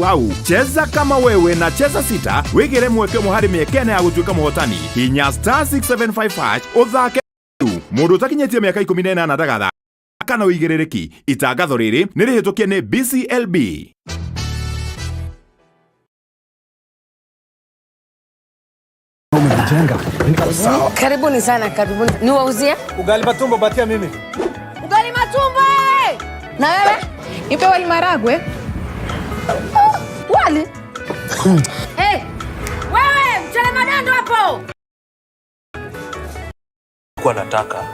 Wau cheza kama wewe na cheza sita wigire mweke ũmwe harĩ mĩeke ĩna ya gũtuĩka mũhotani. Hinya star 675 hash ũthake. Mũndũ ũtakinyĩtie mĩaka 18 ndagathaka kana ũigĩrĩrĩki. Itangatho rĩrĩ nĩ rĩhĩtũkie nĩ BCLB. Umejijenga. Karibuni sana, karibuni. Niwauzie Ugali matumbo batia mimi. Ugali matumbo eh! Na wewe? Nipe wali maragwe. Wali. Hey, wewe mchele madando hapo. Kwa nataka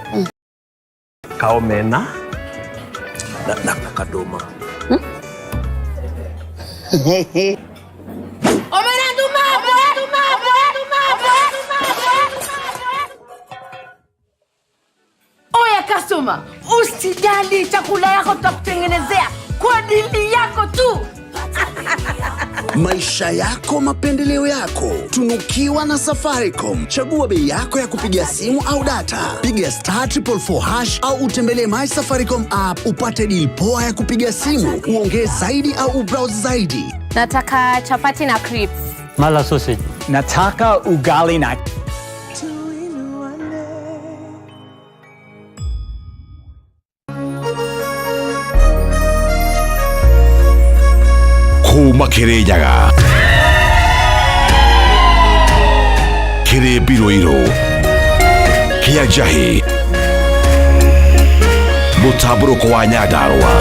kaomena na kadoma. Omena nduma, omena nduma, omena nduma, omena nduma. Oya customer, usijali, chakula yako tutakutengenezea kwa ajili yako tu. Maisha yako, mapendeleo yako. Tunukiwa na Safaricom. Chagua bei yako ya kupiga simu au data. Piga star 444 hash au utembelee My Safaricom app upate deal poa ya kupiga simu, uongee zaidi au ubrowse zaidi. Nataka chapati na crisps. Mala sausage. Nataka ugali na Kuma Kirinyaga kĩrĩ mbirũirũ kĩa njahĩ mũtambũrũko wa Nyandarũa.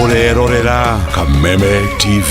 Ũrerorera Kameme TV.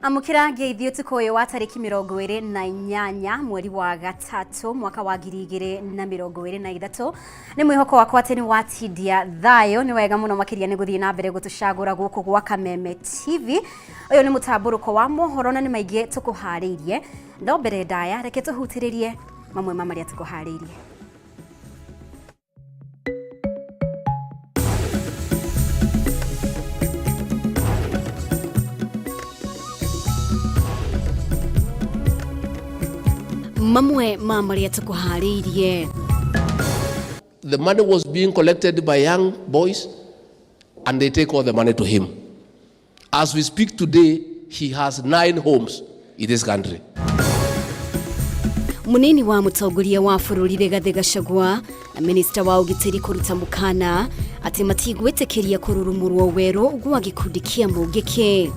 Amũkĩra ngeithi ũtukũ ũyũ wa tarĩki 28 mweri wa gatatũ mwaka wa 2023. Nĩ mwĩhoko wakwa atĩ nĩ watindia thayũ. Nĩ wega mũno makĩria nĩ gũthiĩ na mbere gũtũcagũra gũkũ gwa Kameme TV. Ũyũ nĩ mũtambũrũko wa mohoro na nĩ maingĩ tũkũharĩirie, no mbere ndaya reke tũhutĩrĩrie mamwe ma marĩa tũkũharĩirie. Mamwe ma marĩa tũkũharĩirie: The money was being collected by young boys and they take all the money to him. As we speak today, he has 9 homes in this country. Munini wa mũtongoria wa bũrũri Rigathĩ Gachagua na minista wa ũgitĩri kũruta mũkana atĩ matigwĩtĩkĩria kũrurumũrwo werũ gwa gĩkundi kĩa Mũngĩkĩ.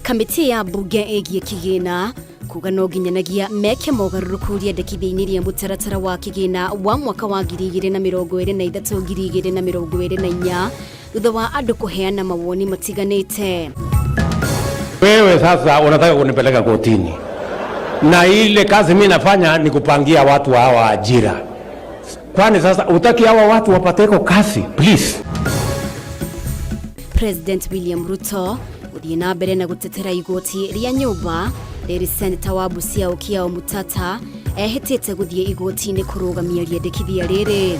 Kamĩtĩ ya mbunge ĩgiĩ kĩgĩna kuga no nginyanagia meke mogarũrũku rĩendekithia-inĩ rĩa mũtaratara wa kĩgĩna wa mwaka wa 2023 2024 thutha wa andũ kũheana mawoni matiganĩte. Wewe sasa unataka kunipeleka kotini, na ile kazi mimi nafanya ni kupangia watu hawa ajira. Kwani sasa utaki hawa watu wapateko kazi? Please. President William Ruto gũthiĩ na mbere na gũtetera igoti rĩa nyũmba rĩrĩ seneta wa Busia Okiya Omtatah ehĩtĩte gũthiĩ igoti-inĩ kũrũgamia rĩendekithia rĩrĩ.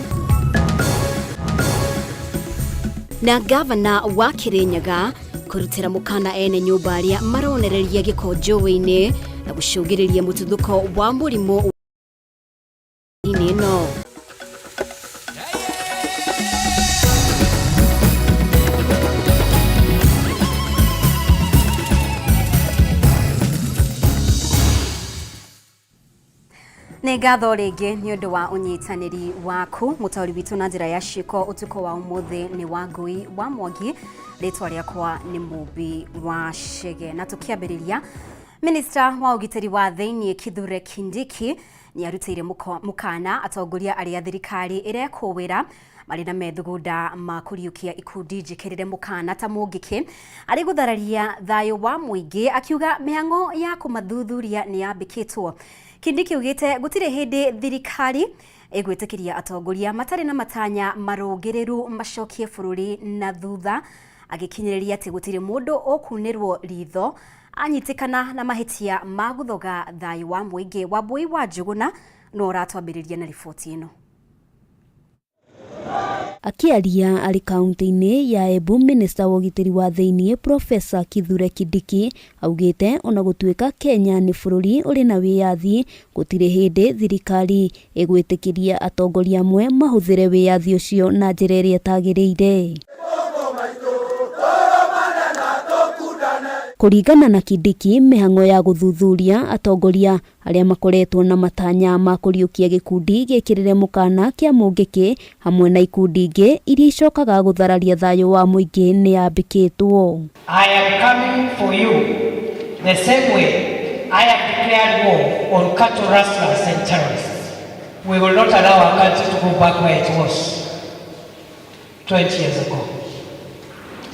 Na gavana wa Kirinyaga kũrutĩra mũkana ene nyũmba arĩa maronereria gĩko njũĩ-inĩ na gũcũngĩrĩria mũtuthũko wa mũrimũ ĩno. Nĩ ngatho rĩngĩ nĩ ũndũ wa ũnyitanĩri waku. Mũtaũri witũ na njĩra ya ciĩko ũtukũ wa ũmũthĩ nĩ Wangũi wa Mwangi, rĩtwa rĩakwa nĩ Mũmbi wa Chege. Na tũkĩambĩrĩria, Minista wa ũgitĩri wa thĩinĩ Kithure Kindiki nĩ arutĩire mũkana atongoria arĩa thirikari ĩrekũwĩra marĩ na methugunda ma kũriũkia ikundi njĩkĩrĩre mũkana ta Mũngĩkĩ arĩ gũthararia thayũ wa mũingĩ, akiuga mĩhang'o ya kũmathuthuria nĩ yambĩkĩtwo. Kindiki augĩte gũtirĩ hĩndĩ thirikari ĩgwĩtĩkĩria atongoria matarĩ na matanya marũngĩrĩru macokie bũrũri na thutha, agĩkinyĩrĩria atĩ gũtirĩ mũndũ ũkunĩrwo ritho anyitĩkana na mahĩtia ma gũthoga thayũ wa mũingĩ. Wambui wa Njũgũna no ũratwambĩrĩria na riboti ĩno. Akĩaria arĩ kaunti-inĩ ya Embu, minista wa ũgitĩri wa thĩinĩ Profesa Kithure Kindiki augĩte ona gũtuĩka Kenya nĩ bũrũri ũrĩ na wĩyathi, gũtirĩ hĩndĩ thirikari ĩgwĩtĩkĩria atongoria amwe mahũthĩre wĩyathi ũcio na njĩra ĩrĩa ĩtagĩrĩire. Kũringana na Kindiki, mĩhang'o ya gũthuthuria atongoria arĩa makoretwo na matanya ma kũriũkia gĩkundi gĩkĩrĩre mũkana kĩa Mũngĩkĩ hamwe na ikundi ingĩ iria icokaga gũthararia thayũ wa mũingĩ nĩ yambĩkĩtwo. I am coming for you the same way I have declared war on cattle rustlers and terrorists. We will not allow our country to go back where it was 20 years ago.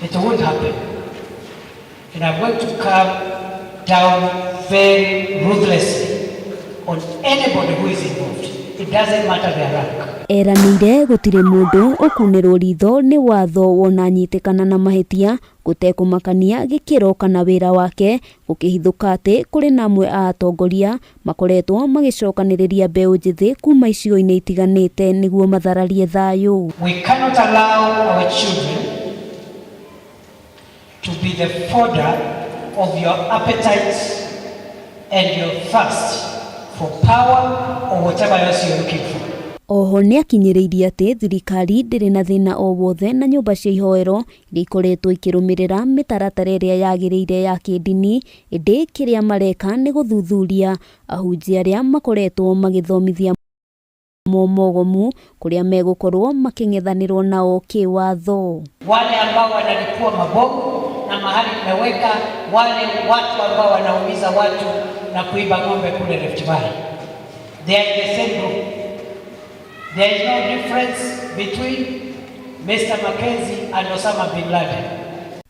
It won't happen. And I'm going to come down very ruthlessly on anybody who is involved. It doesn't matter their rank. Eranĩire gũtirĩ mũndũ ũkunĩrwo ritho nĩ watho wona anyitĩkana na mahĩtia, gũtekũmakania gĩkĩro kana wĩra wake, gũkĩhithũka atĩ kũrĩ na amwe a atongoria makoretwo magĩcokanĩrĩria mbeũ njĩthĩ kuma icigo-inĩ itiganĩte nĩguo mathararie thayũ. We cannot allow our children to be the fodder of your appetite and your thirst for power or whatever else you're looking for. Oho nĩakinyĩrĩirie atĩ thirikari ndĩrĩ na thĩna o wothe na nyũmba cia ihoero iria ikoretwo ikĩrũmĩrĩra mĩtaratara ĩrĩa yagĩrĩire ya kĩndini, ĩndĩ kĩrĩa mareka nĩ gũthuthuria ahunjia arĩa makoretwo magĩthomithia momogomu kũrĩa megũkorwo makĩng'ethanĩrwo nao kĩwatho. Wale ambao wanalipua mabomu na mahali tumeweka wale watu ambao wanaumiza watu na kuiba ng'ombe kule Rift Valley. They are in the same group. There is no difference between Mr. Mackenzie and Osama bin Laden.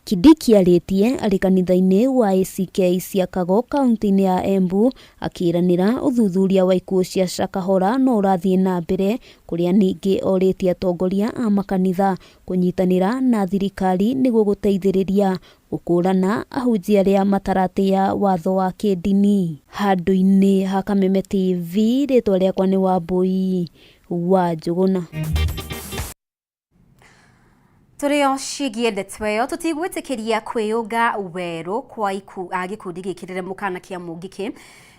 Kindiki arĩtie arĩ kanitha-inĩ wa ACK Siakago kaunti-inĩ ya Embu, akĩranĩra ũthuthuria wa ikuũ cia Shakahola no ũrathiĩ na mbere, kũrĩa ningĩ orĩtie atongoria a makanitha kũnyitanĩra na thirikari nĩguo gũteithĩrĩria gũkũrana ahunjia arĩa mataratĩa watho wa kĩndini. Handũ-inĩ ha Kameme TV, rĩtwa rĩakwa nĩ Wambui wa Njũgũna. Tũrĩ o ciĩgiĩ ndeto ĩyo, tũtigwĩtĩkĩria kwĩyũnga werũ kwa gĩkundi gĩkĩrĩre mũkana kĩa Mũngĩkĩ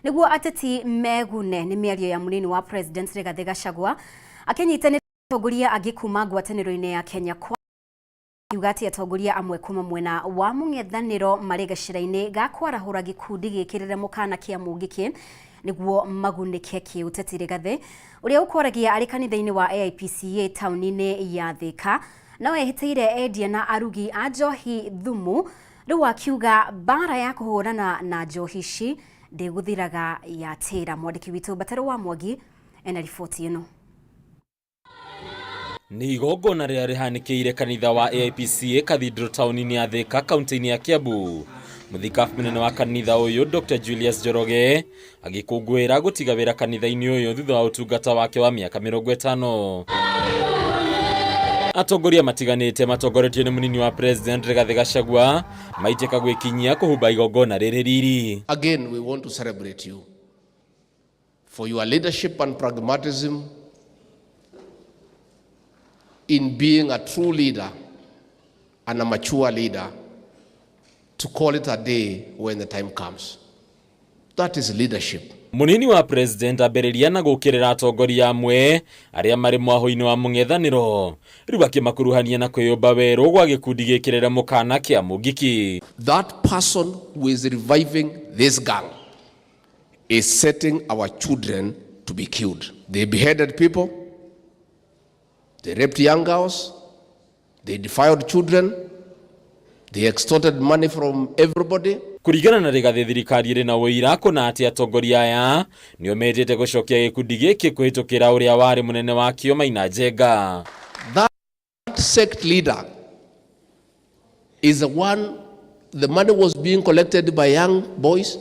nĩguo ateti megune, nĩ mĩario ya mũnini wa President Rigathĩ Gachagua akĩnyitanĩra atongoria angĩ kuma ngwatanĩro-inĩ ya Kenya Kwanza, akiuga atĩ atongoria amwe kuma mwena wa mũng'ethanĩro marĩ gacĩra-inĩ ga kwarahũra gĩkundi gĩkĩrĩre mũkana kĩa Mũngĩkĩ nĩguo magunĩke kĩũteti. Rigathĩ, ũrĩa ũkwaragia arĩ kanitha-inĩ wa AIPCA taũni-inĩ ya Thika, no ehĩtĩire endia na arugi a njohi thumu, rĩu akiuga mbara ya kũhũrana na njohi ici ndĩgũthiraga ya tĩra. Mwandĩki witũ Mbataro wa Mwangi ena riboti ĩno. Nĩ igongona rĩrĩa rĩhanĩkĩire kanitha wa AIPCA Cathedral taũni-inĩ ya Thika, kaunti-inĩ ya Kiambu, mũthikabu mũnene wa kanitha ũyũ Dr Julius Njoroge agĩkũngũĩra gũtiga wĩra kanitha-inĩ ũyũ thutha wa ũtungata wake wa mĩaka 50. Atongoria matiganĩte matongoretio nĩ mũnini wa President Rigathĩ Gachagua maitĩka gwĩkinyia kũhumba igongona rĩrĩ riri. Again, we want to celebrate you for your leadership and pragmatism in being a true leader and a mature leader to call it a day when the time comes. That is leadership. Mũnini wa President ambĩrĩria na gũkĩrĩra atongoria amwe arĩa marĩ mwahũ-inĩ wa mũng'ethanĩro, rĩu akĩmakuruhania na kwĩyũmba werũ gwa gĩkundi gĩkĩrĩre mũkana kĩa Mũngiki. That person who is reviving this gang is setting our children to be killed. They beheaded people, they raped young girls, they defiled children, they extorted money from everybody. Kũringana na Rigathĩ, thirikari ĩrĩ na ũira kũna atĩ atongoria aya nĩo mendete gũcokia gĩkundi gĩkĩ kũhĩtũkĩra ũrĩa warĩ mũnene wakĩo Maina Njenga. That sect leader is the one, the money was being collected by young boys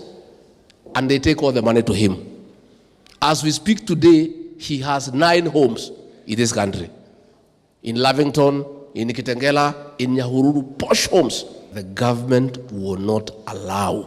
and they take all the money to him. As we speak today, he has 9 homes in this country. In Lavington, in Kitengela, in Nyahururu, posh homes. The government will not allow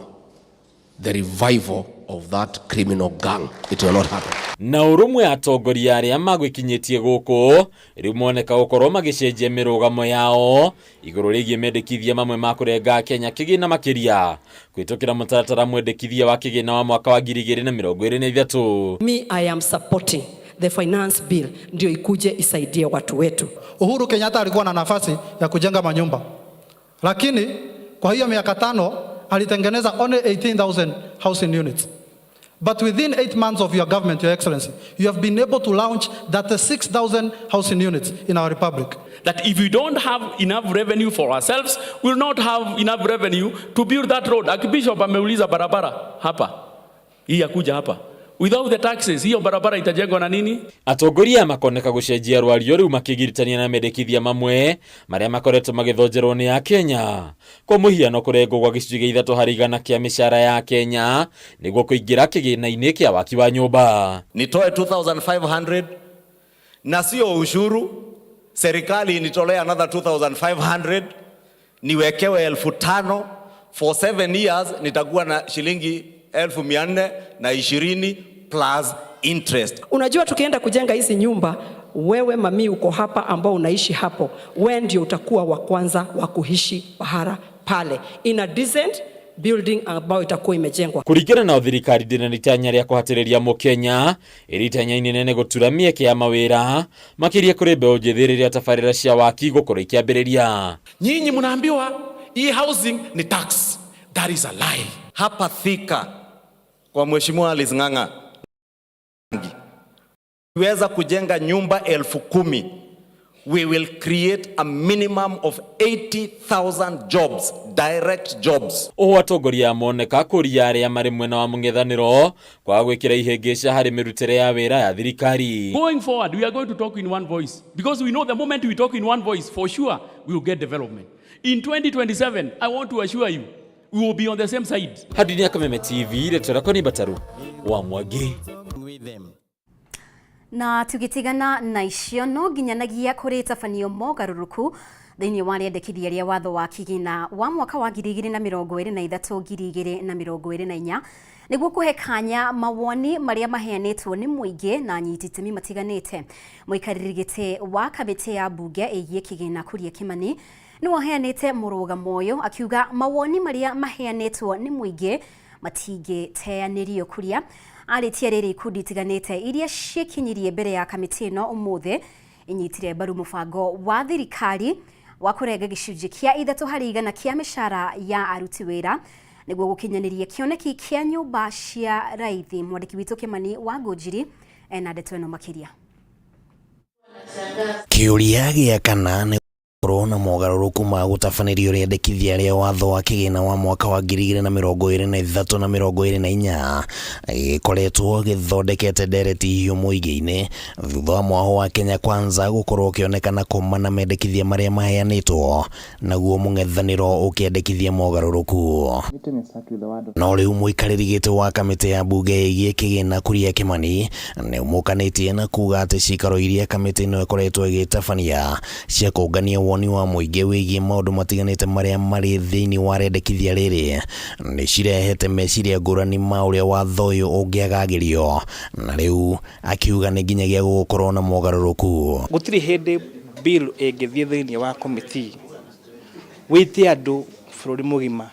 the revival of that criminal gang. It will not happen. Na ũrũmwe atongoria arĩa magwĩkinyĩtie gũkũ rĩu moneka gũkorwo magĩcenjia mĩrũgamo yao igũrũ rĩgiĩ mendekithia mamwe ma kũrenga Kenya kĩgĩna makĩria kũhĩtũkĩra mũtaratara mwendekithia wa kĩgĩna wa mwaka wa 2023. Me, I am supporting the finance bill ndio ikuje isaidie watu wetu. Uhuru Kenyatta alikuwa na nafasi ya kujenga manyumba, lakini kwa hiyo miaka 5 alitengeneza only 18,000 housing units. But within 8 months of your government, Your Excellency, you have been able to launch 36,000 housing units in our republic. That if we don't have enough revenue for ourselves, we will not have enough revenue to build that road. Archbishop ameuliza barabara hapa, hii ya kuja hapa. Without the taxes, hiyo barabara itajengwa na nini? Atongoria makoneka gũcenjia rwario rĩu makĩgiritania na mendekithia mamwe marĩa makoretwo magĩthonjerwo nĩ a Kenya. Kwa mũhiano kũrengwo gwa gĩcunjĩ gĩa 3% kĩa mĩcara ya Kenya nĩguo kũingĩra kĩgĩna-inĩ kĩa waki wa nyũmba. Nitoe 2500 na sio ushuru, serikali initolea another 2500 niwekewe 5000 for 7 years, nitakuwa na shilingi 420 plus interest. Unajua tukienda kujenga hizi nyumba, wewe mami uko hapa ambao unaishi hapo, wewe ndio utakuwa wa kwanza wa kuishi pahala pale in a decent building ambayo itakuwa imejengwa. Kũringana na thirikari ndĩna itanya rĩa kũhatĩrĩria mũkenya ĩrĩ itanya inene gũtura mĩeke ya mawĩra makĩria kũrĩ mbeũ njĩthĩ rĩrĩa tabarĩra cia waki gũkorwo ikĩambĩrĩria. Nyinyi mnaambiwa hii housing ni tax. That is a lie. Hapa Thika kwa Mheshimiwa Alice Ng'ang'a weza kujenga nyumba 10,000, we will create a minimum of 80,000 jobs, direct jobs. Ũũ atongoria moneka kũria arĩa marĩ mwena wa mũng'ethanĩro kwaga gwĩkĩra ihĩngĩca harĩ mĩrutĩre ya wĩra ya thirikari. Going forward, we are going to talk in one voice because we know the moment we talk in one voice, for sure we will get development. In 2027, I want to assure you, we will be on the same side. Hadini ya Kameme TV, rĩtwa rĩakwa nĩ Mbataru wa Mwangi. Na tugitigana na icio no nginyanagia kuri tabanio mogaruruku thiini wa rĩendekithia rĩa watho wa kĩgĩna wa mwaka wa 2023 2024 nĩguo kũhe kanya mawoni marĩa maheanĩtwo nĩ mũingĩ na anyiti itemi matiganĩte. Mũikarĩri gĩtĩ wa kamĩtĩ ya mbunge ĩgiĩ kĩgĩna Kuria Kimani nĩwe ũheanĩte mũrũgamo ũyũ akiuga mawoni marĩa maheanĩtwo nĩ mũingĩ matingĩteanĩrio. Kuria arĩtie rĩrĩ ikundi itiganĩte iria ciĩkinyirie mbere ya kamĩtĩ ĩno ũmũthĩ inyitire mbaru mũbango wa thirikari wa kũrenga gĩcunjĩ kĩa 3% kĩa mĩcara ya aruti wĩra nĩguo gũkinyanĩria kĩoneki kĩa nyũmba cia raithi. Mwandĩki witũ Kimani wa Ngũnjiri ena ndeto ĩno makĩria. Kĩũria gĩa kana nĩ gũkorwo na mogarũrũku ma gũtabanĩrio rĩendekithia rĩa watho wa kĩgĩna wa mwaka wa 2023 na 24 gĩkoretwo gĩthondekete ndereti hiũ mũingĩ-inĩ thutha wa mwaho wa Kenya Kwanza gũkorwo ũkĩonekana kũma na mendekithia marĩa maheanĩtwo naguo mũng'ethanĩro ũkĩendekithia mogarũrũku. No rĩu mũikarĩri gĩtĩ wa kamĩtĩ ya mbunge ĩgiĩ kĩgĩna Kuria Kimani nĩ ũmũkanĩtie na kuga atĩ cikaro iria kamĩtĩ ĩno ĩkoretwo ĩgĩtabania cia kũngania woni wa mũingĩ wĩgiĩ maũndũ matiganĩte marĩa marĩ thĩinĩ wa rĩendekithia rĩrĩ nĩ cirehete meciria ngũrani ma ũrĩa watho ũyũ ũngĩagagĩrio, na rĩu akiuga nĩ nginyagia gũgũkorwo na mogarũrũku. Gũtirĩ hĩndĩ bill ĩngĩthiĩ thĩinĩ wa committee wĩte andũ bũrũri mũgima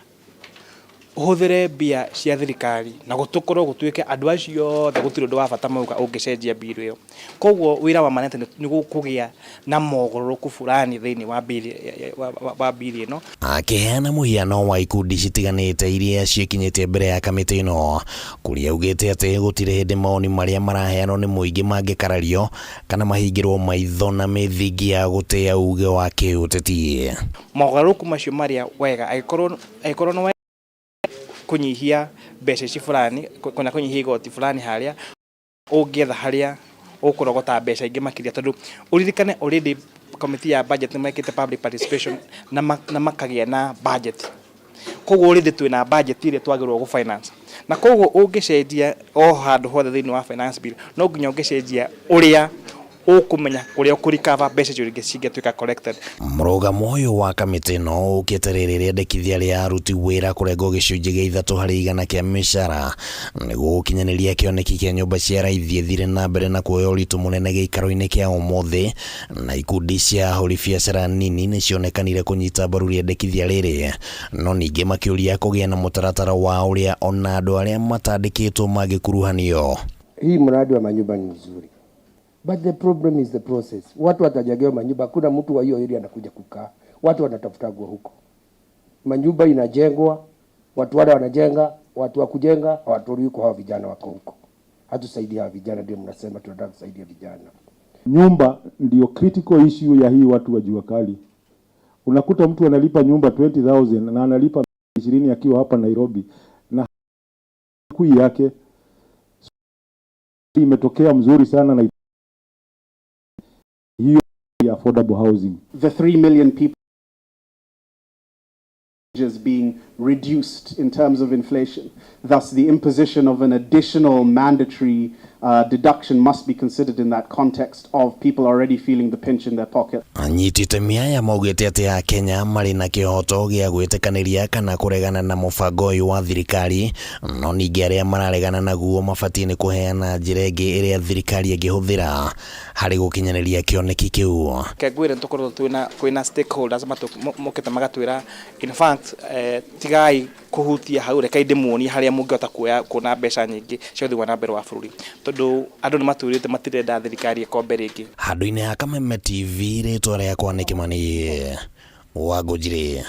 Ũhũthĩre mbia cia thirikari na gũtũkorwo gũtuĩke andũ acio othe gũtirĩ ũndũ wa bata mauga ũngĩcenjia bill ĩyo. Koguo wĩra wa Manete nĩ kũgĩa na mogarũrũku fulani thĩinĩ wa bill wa bill ĩno. Akĩheana mũhiano wa ikundi citiganĩte iria ciĩkinyĩtie mbere ya kamĩtĩ ĩno, kũrĩa augĩte atĩ gũtirĩ hĩndĩ mawoni marĩa maraheanwo nĩ mũingĩ mangĩkarario kana mahingĩrwo maitho na mĩthingi ya gũtĩa uge wa kĩũteti. Mogarũrũku macio marĩa wega angĩkorwo angĩkorwo nĩ kũnyihia mbeca ici fulani kana kũnyihia igoti fulani harĩa ũngĩetha harĩa ũkũrogota mbeca ingĩ makĩria, tondũ ũririkane already committee ya budget nĩ mekĩte public participation na makagĩa na budget. Koguo already twĩna budget ĩrĩa twagĩrĩirwo gũ finance, na koguo ũngĩcenjia o handũ hothe thĩinĩ wa finance bill, no nginya ũngĩcenjia ũrĩa ũkũmenya kũrĩa ũkũ recover mbeca icio rĩngĩ cingĩtuĩka collected. Mũrũgamo ũyũ wa kamĩtĩ ĩno ũkĩte rĩrĩ rĩendekithia rĩa aruti wĩra kũrengwo gĩcunjĩ gĩa 3% kĩa mĩcara nĩguo gũkinyanĩria kĩoneki kĩa nyũmba cia raithi ĩthire na mbere na kuoya ũritũ mũnene gĩikaro-inĩ kĩa ũmũthĩ, na ikundi cia ahũri biacara nini nĩcionekanire kũnyita mbaru rĩendekithia rĩrĩ, no ningĩ makĩũria kũgĩa na mũtaratara wa ũrĩa ona andũ arĩa matandĩkĩtwo mangĩkuruhanio. Hii mradi wa manyumba ni mzuri, but the problem is the process. Watu watajengewa manyumba, hakuna mtu wa hiyo area anakuja kukaa, watu wanatafutagwa huko. Manyumba inajengwa, watu wale wanajenga, watu wa kujenga hawatoi huko, hawa vijana wako huko. Hatusaidia hawa vijana, ndio mnasema tunataka kusaidia vijana. Nyumba ndio critical issue ya hii watu wa jua kali. Unakuta mtu analipa nyumba 20,000 na analipa 20 akiwa hapa Nairobi na kui yake imetokea mzuri sana na hiyo affordable housing. The 3 million people is being reduced in terms of inflation. Thus, the imposition of an additional mandatory deduction must be considered in that context of people already feeling the pinch in their pocket. Anyiti itemi aya maugĩte atĩ Akenya marĩ na kĩhoto gĩa gwĩtĩkanĩria kana kũregana na mũbango ũyũ wa thirikari, no ningĩ arĩa mararegana naguo mabatiĩ nĩ kũheana njĩra ĩngĩ ĩrĩa thirikari ĩngĩhũthĩra harĩ gũkinyanĩria kĩoneki kĩu. Reke ngwĩre nĩtũkoretwo twĩna kwĩna stakeholders mokĩte magatwĩra, in fact, tigai kũhutia hau, rekai ndĩmuonie harĩa mũngĩhota kuoya kuona mbeca nyingĩ cia ũthii wa na mbere wa bũrũri, tondũ andũ nĩ matwĩrĩte matirenda thirikari ĩkombe rĩngĩ. Handũ-inĩ ha Kameme TV, rĩtwa rĩakwa nĩ Kĩmani wa Ngũnjiri.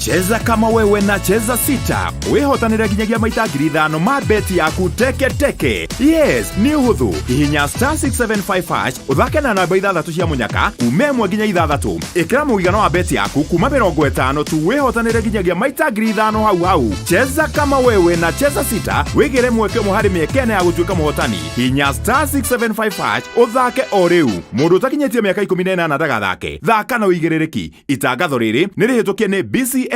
Cheza kama wewe na Cheza Sita wĩhotanĩre nginyagia maita 5,000 ma beti yaku teke teke. Yes, nĩ ũhũthũ. Hihinya *675# ũthake na namba 6 cia mũnyaka kuma 1 nginya 6. Ĩkĩra mũigana wa beti yaku kuma 50 tu wĩhotanĩre nginyagia maita 5,000 hau hau. Cheza kama wewe na Cheza Sita wĩgĩre mweke ũmwe harĩ mĩeke ĩna ya gũtuĩka mũhotani. Hihinya *675# ũthake o rĩu. Mũndũ ũtakinyĩtie mĩaka 18 ndagathake. Thaka na ũigĩrĩrĩki. Itangatho rĩrĩ nĩ rĩhĩtũkie nĩ BCLB.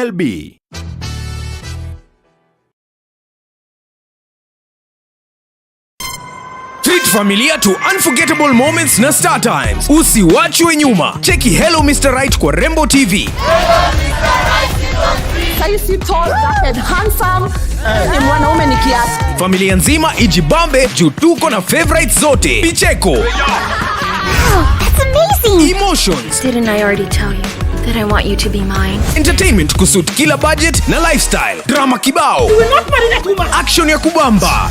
Treat familia to unforgettable moments na Star Times. Usiwachwe nyuma. Cheki Hello Mr. Right kwa Rembo TV. Saisi tall, dark and handsome. Ni mwanaume ni kiasi. Familia nzima ijibambe juu tuko na favorites zote. Picheko. Wow, that's amazing. Emotions. Didn't I already tell you that I want you to be mine? Entertainment kusuit kila budget na lifestyle. Drama kibao. You will not marry that woman. Action ya kubamba.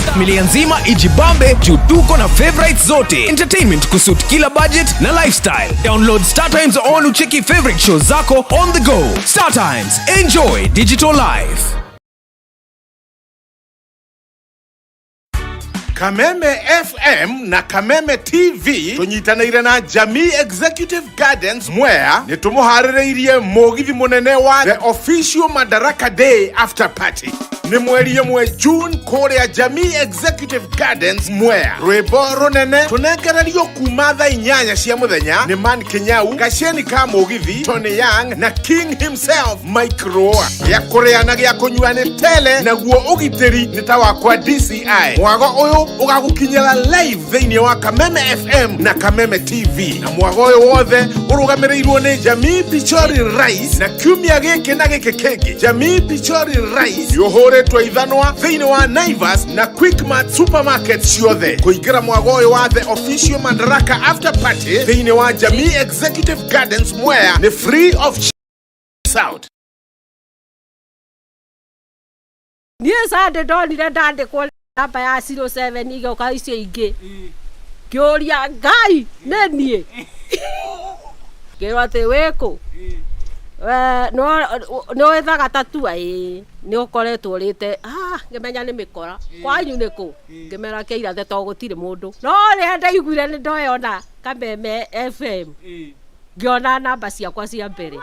Familia nzima ijibambe juu tuko na favorites zote. Entertainment kusuit kila budget na lifestyle. Download Star Times on ucheki favorite shows zako on the go. Star Times, enjoy digital life. Kameme FM na Kameme TV tunyitanĩire na Jamii Executive Gardens Mwea nĩ tũmũharĩrĩirie mũgithi mũnene wa The Official Madaraka Day After Party. Nĩ mweri ĩmwe June kũrĩa Jamii Executive Gardens, Mwea. Rwĩmbo rũnene tũnengererio kuma thaa 8 cia mũthenya nĩ Man Kinyau, Gaceni ka Mũgithi, Tony Young na King himself Mike Roa. Gĩa kũrĩa na gĩa kũnyua nĩ tele, naguo ũgitĩri nĩ ta wakwa DCI. Mwago ũyũ ũgagũkinyĩra live thĩinĩ wa Kameme FM na Kameme TV, na mwago ũyũ wothe ũrũgamĩrĩirwo nĩ Jamii Pichori Rice. Na kiumia gĩkĩ na gĩkĩ kĩngĩ, Jamii Pichori Rice yũhũrĩtwo ithanwa thĩinĩ wa Naivas na Quickmart supermarket ciothe. Kũingĩra mwago ũyũ wa the official Madaraka after party thĩinĩ wa Jamii Executive Gardens, Mwea nĩ free of out. Niĩ Sunday ndonire ndandĩkwo namba ya 07 igĩũka icio ingĩ, ngĩũria Ngai nĩ niĩ, ngĩrwo atĩ wĩkũ nĩ wĩthaga tatua, ĩĩ nĩ ũkoretwo ũrĩte. Ngĩmenya nĩ mĩkora. Kwanyu nĩ kũ? Ngĩmera kĩirathe to gũtirĩ mũndũ, no rĩrĩa ndaiguire nĩ ndoyona Kameme FM, ngĩona namba ciakwa cia mbere,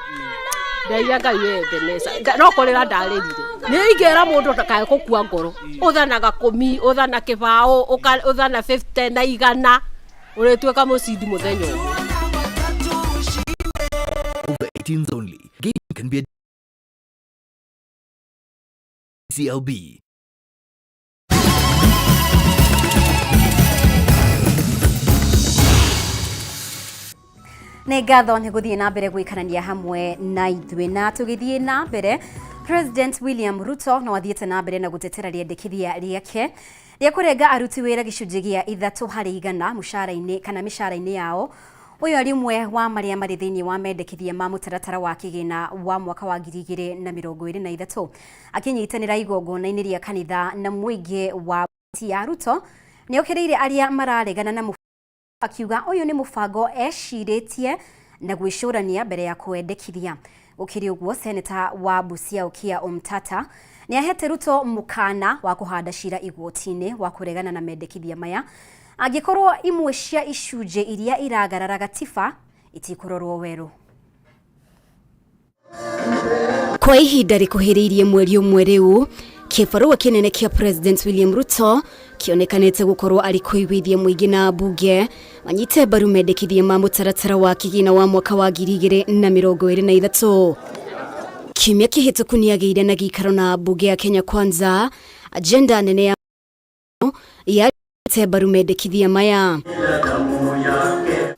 ndaire Ngai wĩ Ebeneza, no kũrĩra ndarĩrire. Nĩ ingĩra mũndũ ndakae gũkua ngoro, ũthanaga kũmi, ũthana kĩbaũ, ũthana 50 na 100, ũrĩtuĩka mũcindi mũthenya ũmwe. Over 18s only. Game can be a CLB. Nĩ ngatho nĩ gũthiĩ na mbere gũikarania hamwe na ithuĩ. Na tũgĩthiĩ na mbere, President William Ruto no athiĩte na mbere na gũtetera rĩendekithia rĩake rĩa kũrenga aruti wĩra gĩcunjĩ gĩa 3% mũcara-inĩ kana mĩcara-inĩ yao. Ũyũ arĩ ũmwe wa marĩa marĩ thĩinĩ wa mendekithia ma mũtaratara wa kĩgĩna wa mwaka wa 2023. Akĩnyitanĩra igongona-inĩ rĩa kanitha na mũingĩ wa ya Ruto nĩ okĩrĩire arĩa mararegana na akiuga ũyũ nĩ mũbango ecirĩtie na gwĩcũrania mbere ya kwendekithia. Gũkĩrĩ ũguo, seneta wa Busia Okiya Omtata nĩ ahete Ruto mũkana wa kũhanda cira igoti-inĩ wa kũregana na mendekithia maya angĩkorwo imwe cia icunjĩ iria iragarara gatiba itikũrorwo werũ. Kwa ihinda rĩkuhĩrĩirie mweri ũmwe rĩu, kĩbarũa kĩnene kĩa President William Ruto kĩonekanĩte gũkorwo arĩ kũiguithia mũingĩ na ambunge manyite mbaru mendekithia ma mũtaratara wa kĩgĩna wa mwaka wa 2023. Kiumia kĩhĩtũku nĩagĩire na gĩikaro na ambunge ya Kenya Kwanza, agenda nene ya yarĩte mbaru mendekithia maya.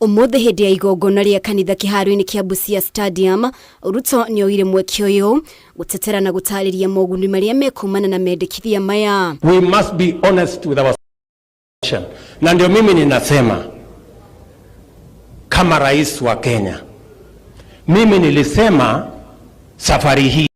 Ũmũthĩ hĩndĩ ya igongona rĩa kanitha kĩharo-inĩ kĩa Busia Stadium, Ruto nĩoire mweke ũyũ gũtetera na gũtarĩria moguni marĩa mekumana na mendekithia maya. We must be honest with our na ndio mimi ninasema kama rais wa Kenya, mimi nilisema safari hii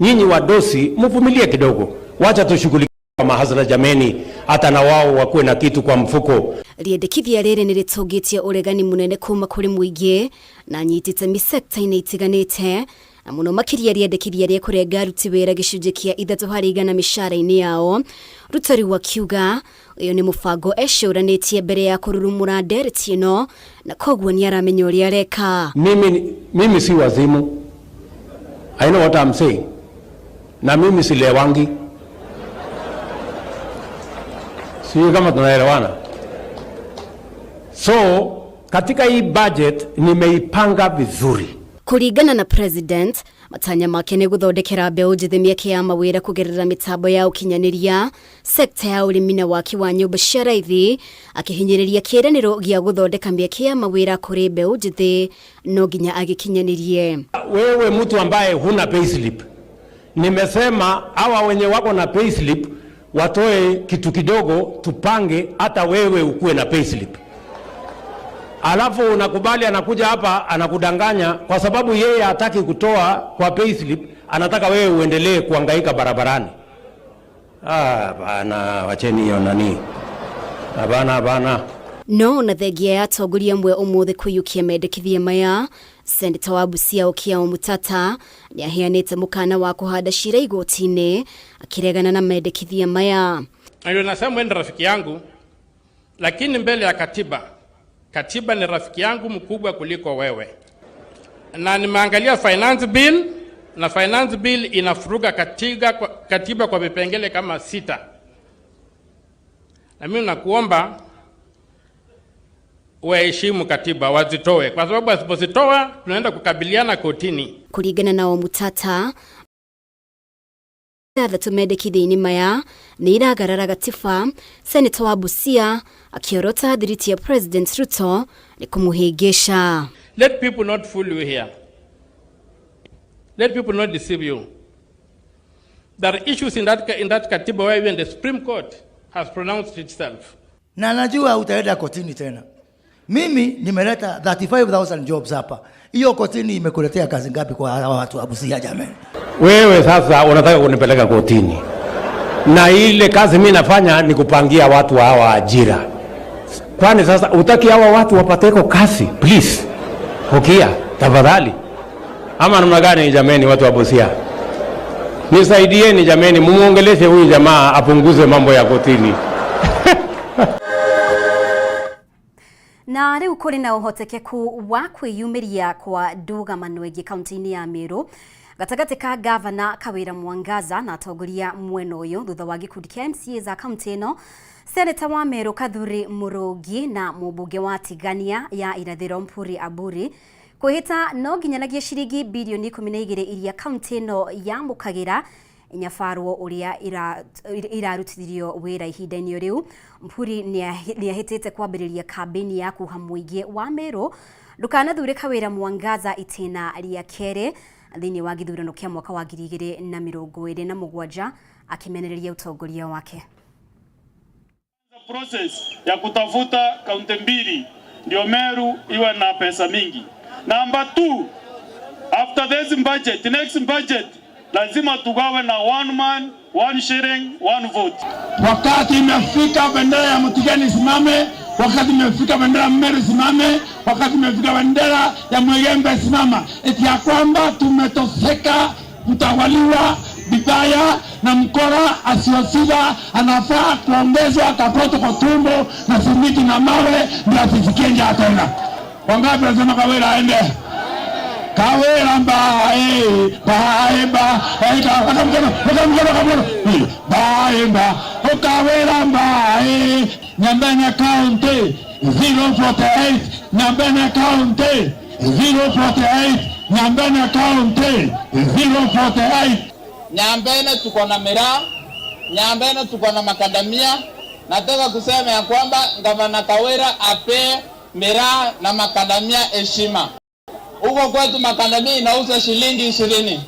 nyinyi wadosi mvumilie kidogo, wacha tushughulikie mahasla jameni, hata na wao wakuwe na kitu kwa mfuko. Rĩendekithia rĩrĩ nĩ rĩtũngĩtie ũregani mũnene kuma kũrĩ mũingĩ na nyitĩte mĩsekta-inĩ itiganĩte, na mũno makĩria rĩendekithia rĩa kũrenga aruti wĩra gĩcunjĩ kĩa 3% mĩcara-inĩ yao. Ruto rĩu akiuga ũyũ nĩ mũbango ecũranĩtie mbere ya kũrurumũra ndereti ĩno, na koguo nĩ aramenya ũrĩa areka. Mimi si wazimu. I know what I'm saying. Na mimi silewangi. Sijui kama tunaelewana. So katika hii budget nimeipanga vizuri. Kũringana na President, matanya make nĩ gũthondekera mbeũ njĩthĩ mĩeke ya mawĩra kũgerera mĩtambo ya ũkinyanĩria, sekta ya ũrĩmi na waki wa nyũmba cia raithi, akĩhinyĩrĩria kĩĩranĩro gĩa gũthondeka mĩeke ya mawĩra kũrĩ mbeũ njĩthĩ no nginya agĩkinyanĩrie. Wewe mtu ambaye huna payslip, nimesema hawa wenye wako na payslip watoe kitu kidogo, tupange hata wewe ukuwe na payslip. Alafu unakubali, anakuja hapa anakudanganya kwa sababu yeye hataki kutoa kwa payslip, anataka wewe uendelee kuhangaika barabarani. Bana, wacheni hiyo nani. Bana, bana. No na thengia ya atongoria amwe ũmũthĩ kũiyũkia mendekithia maya, Seneta wa Busia Okiya Omtata nĩaheanĩte mũkana wa kũhanda cira igoti-inĩ akĩregana na mendekithia maya. Na ndio nasema wewe ni rafiki yangu, lakini mbele ya katiba, katiba ni rafiki yangu mkubwa kuliko wewe. Na nimeangalia finance bill Na finance bill inafuruga katiba kwa vipengele kama 6. Na mimi nakuomba waheshimu katiba, wazitoe, kwa sababu wasipozitoa tunaenda kukabiliana kotini. Kuringana na Omutata, ithathatũ mendekithia-inĩ maya nĩ iragarara gatiba. Seneta wa Busia akĩorota thiriti ya President Ruto nĩ kũmũhĩngĩca. Let people not fool you here. Let people not deceive you. There are issues in that katiba where even the Supreme Court has pronounced itself. Na najua utaenda kotini tena. Mimi nimeleta 35,000 jobs hapa. Hiyo kotini imekuletea kazi ngapi kwa hawa watu wa Busia jamani? Wewe sasa unataka kunipeleka kotini, na ile kazi mimi nafanya ni kupangia watu hawa ajira. Kwani sasa utaki hawa watu wapateko kazi? Please, Hukia, tafadhali. Ama namna gani jameni, watu wa Busia? Nisaidieni jameni, mumuongeleshe huyu jamaa apunguze mambo ya kotini. Na rĩu kũrĩ na ũhotekeku wa kwĩyumĩria kwa ndũgamano ĩngĩ kaunti-inĩ ya Meru gatagatĩ ka gavana Kawira Mwangaza na atongoria mwena ũyũ thutha wa gĩkundi kĩa MCA za kaunti ĩno, seneta wa Meru Kathuri Mũrũngi na mũmbunge wa Tigania ya Irathĩro Mpuri Aburi kwĩhĩta no nginyanagia ciringi birioni 12 iria kaunti ĩno yamũkagĩra nyabarwo ũrĩa irarutithirio wĩra ihinda-inĩ rĩu. Mpuri nĩahĩtĩte kwambĩrĩria kambĩini ya kuha mũingĩ wa Meru ndũkanathure Kawira Mwangaza itĩna rĩa kerĩ thĩinĩ wa gĩthurano kĩa mwaka wa 2027 akĩmenereria ũtongoria wake. Process ya kutafuta kaunti mbili ndio Meru iwe na pesa mingi. Number 2, after this budget, next budget lazima tugawe na one man, one shilling, one vote. Wakati imefika bendera ya Mtigani isimame, wakati imefika bendera ya Meru isimame, wakati imefika bendera ya Mwegembe simama, eti ya kwamba tumetoseka kutawaliwa vibaya na mkora asiosida anafaa kuongezwa kakoto kwa tumbo na simiti na mawe ndio asisikie njaa tena. Wangapi wanasema Kawira aende? Kawira mbae, bae ba, weka mkono, weka mkono, weka mkono. Bae ba, Kawira mbae, Nyambene County 048, Nyambene County 048, Nyambene County 048. Nyambene tuko na miraa, Nyambene tuko na makadamia. Nataka kusema ya kwamba Gavana Kawira ape miraa na makadamia heshima. Huko kwetu makadamia inauza shilingi 20.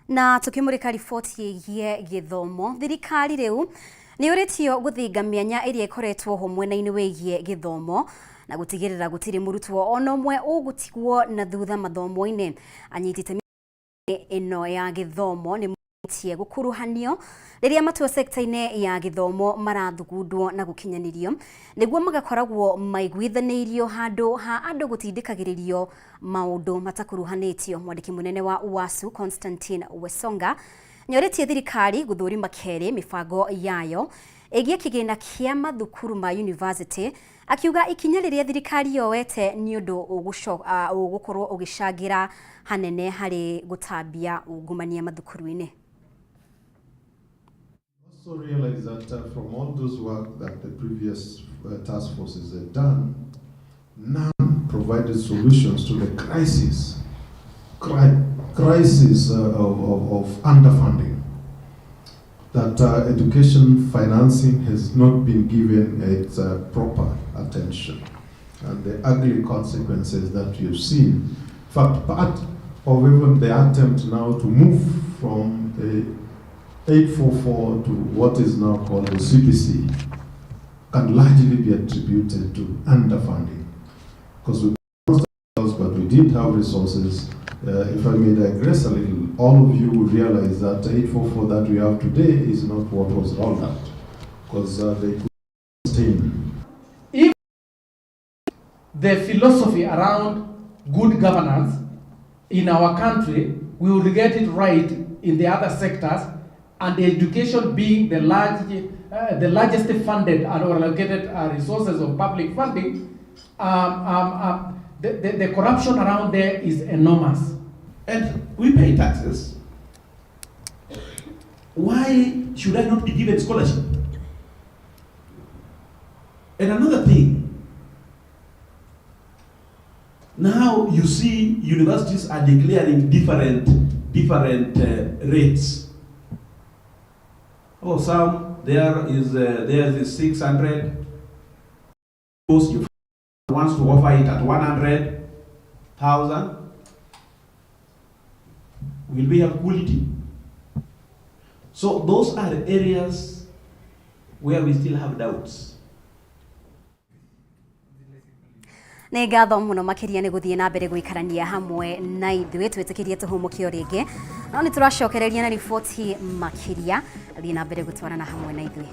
Na tukimurika riboti ĩgiĩ gĩthomo, thirikari rĩu nĩ ũrĩtio gũthinga mĩanya ĩrĩa ĩkoretwo ho mwena-inĩ wĩgiĩ gĩthomo na gũtigĩrĩra gũtirĩ mũrutwo ona ũmwe ũgũtigwo na thutha mathomo-inĩ. Anyiti itemi ĩno ya gĩthomo nĩ tie gũkuruhanio rĩrĩa matua sekta-inĩ ya gĩthomo marathugundwo na gũkinyanĩrio nĩguo magakoragwo maiguithanĩirio handũ ha andũ gũtindĩkagĩrĩrio maũndũ matakuruhanĩtio. Mwandĩki mũnene wa UASU Constantine Wesonga nĩorĩtie thirikari gũthũrima kerĩ mĩbango yayo ĩgiĩ kĩgĩna kĩa mathukuru ma university, akiuga ikinya rĩrĩa thirikari yoete nĩ ũndũ ũgũkorwo ũgĩcangĩra hanene harĩ gũtambia ungumania mathukuru-inĩ. Also realize that from all those work that the previous task forces had done, none provided solutions to the crisis of underfunding. That education financing has not been given its proper attention, and the ugly consequences that we've seen. In fact, part of even the attempt now to move from the 844 to what is now called the CBC can largely be attributed to underfunding. Because we promised ourselves, but we didn't have resources. If I may digress a little, all of you will realize that 844 that we have today is not what was rolled out, because they could sustain. If the philosophy around good governance in our country, we will get it right in the other sectors, and education being the largest funded and allocated resources of public funding, The corruption around there is enormous. And we pay taxes. Why should I not be given scholarship? And another thing, now you see universities are declaring different rates. Oh, some there is 600. Suppose you wants to offer it at 100,000. Will we have quality? So those are areas where we still have doubts. Nĩ ngatho mũno makĩria nĩ gũthiĩ na mbere gũikarania hamwe na ithuĩ twĩtĩkĩrie tũhũmũkio rĩngĩ no nĩ tũracokereria na riboti makĩria thiĩ na mbere gũtwarana hamwe na ithuĩ.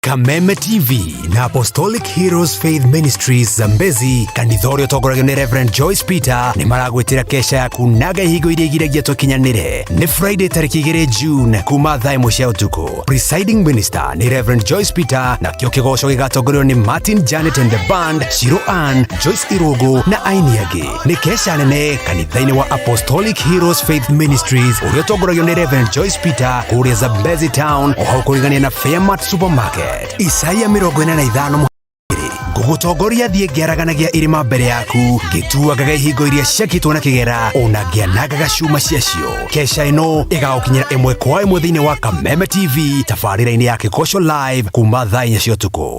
Kameme TV na Apostolic Heroes Faith Ministries Zambezi kanitha ũrĩa ũtongoragio nĩ Reverend Joyce Peter nĩ maragwĩtĩra kesha ya kunaga ihingo iria igiragia tũkinyanĩre. Nĩ Friday tarĩki 2 June kuma thaa 1 cia ũtukũ. Presiding Minister nĩ Reverend Joyce Peter nakĩo kĩgoco gĩgatongorio nĩ Martin Janet and the Band, Shiro Ann, Joyce Irogo na aini angĩ. Nĩ kesha nene kanitha-inĩ wa Apostolic Heroes Faith Ministries ũrĩa ũtongoragio nĩ Reverend Joyce Peter kũrĩa Zambezi Town o hau kũrigania na Fairmart Supermarket. Isaia 45 ngũgũtongoria thiĩ ngĩaraganagia irĩma mbere yaku ngĩtuangaga ihingo iria ciakĩtwo na kĩgera ona ngĩanangaga cuma ciacio. Kesha ĩno ĩgagũkinyĩra ĩmwe kwa ĩmwe thĩinĩ wa Kameme TV tabarĩra-inĩ ya Kĩgoco Live kuma thaa 4 cia ũtukũ.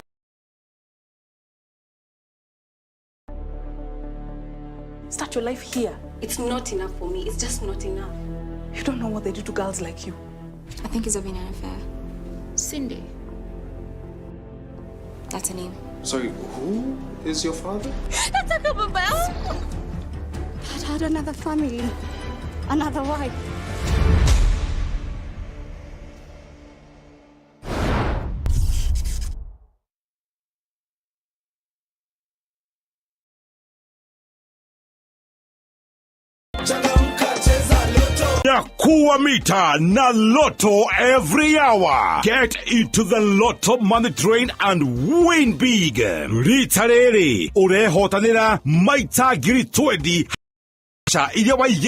Start your life here. It's not enough for me. It's just not enough. You don't know what they do to girls like you. I think he's having an affair. Cindy. That's her name. Sorry, who is your father? Nataka baba yangu. Dad had another family, another wife. Nyakuwa mita na Lotto every hour. Get into the Lotto money train and win big. Rita rĩrĩ ũrehotanĩra maita 20,000 ca iria waigĩ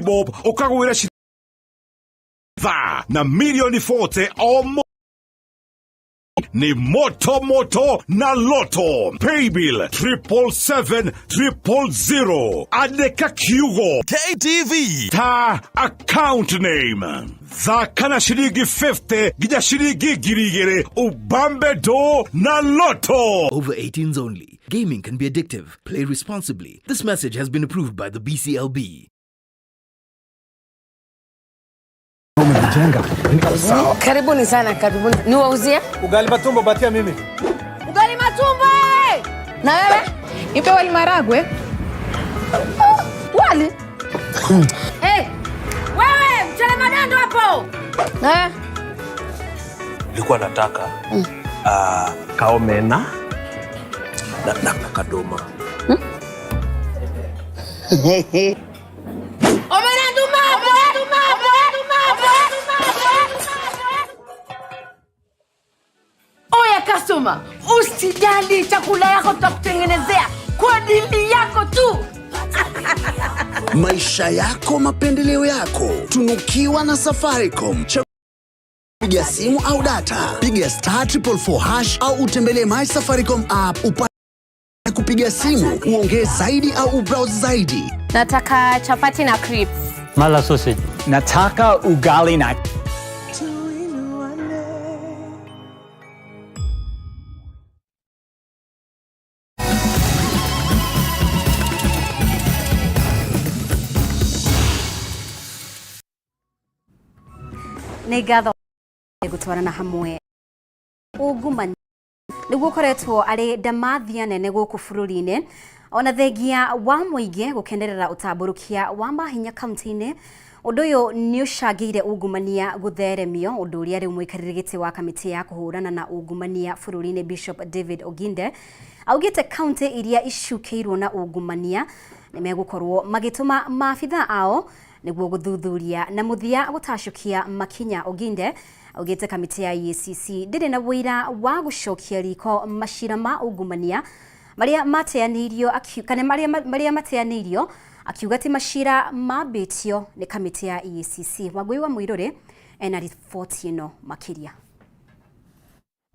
bob ũkagwĩra tha na milioni 40 o mo ni moto moto na Lotto. Paybill 777 000. Andĩka kiugo KTV ta account name. Thaka na shilingi 50 nginya shilingi 2,000 ubambe do na Lotto. Over 18s only. Gaming can be addictive. Play responsibly. This message has been approved by the BCLB. Karibuni sana, karibuni. Niwauzie? Ugali matumbo batia mimi. Ugali matumbo! Na wewe? Nipe wali maragwe. Oh, wali? Hey, wewe mchele madando hapo. Na wewe? Nilikuwa nataka kaomena na kadoma. Omena duma, omena duma, omena duma, omena duma. Oya customer, usijali, chakula yako tutakutengenezea kwa ajili yako tu. Maisha yako, mapendeleo yako, tunukiwa na Safaricom. Piga simu au data, piga star 444# au utembelee My Safaricom app upate kupiga simu, uongee zaidi au ubrowse zaidi. Nataka chapati na crisps. Mala sausage. Nataka ugali na Nĩ ngatho gũtwarana hamwe ungumania nĩguo ũkoretwo arĩ ndamathia nene gũkũ bũrũri-inĩ. Ona thengia wa mũingĩ gũkenerera ũtambũrũkia wa mahinya kaunti-inĩ, ũndũ ũyũ nĩ ũcangĩire ungumania gũtheremio, ũndũ ũrĩa rĩu mũikarĩri gĩtĩ wa kamĩtĩ ya kũhũrana na ungumania bũrũri-inĩ Bishop David Oginde augĩte kaunti iria icukĩirwo na ungumania nĩ megũkorwo magĩtũma maabitha ao nĩguo gũthuthuria na mũthia gũtacũkia makinya. Oginde augĩte kamĩtĩ ya EACC ndĩrĩ na ũira wa gũcokia riko macira ma ungumania marĩa mateanĩirio, kana marĩa mateanĩirio, akiuga ti macira mambĩtio nĩ kamĩtĩ ya EACC. Wangũi wa Mũirũrĩ ena riboti ĩno makĩria.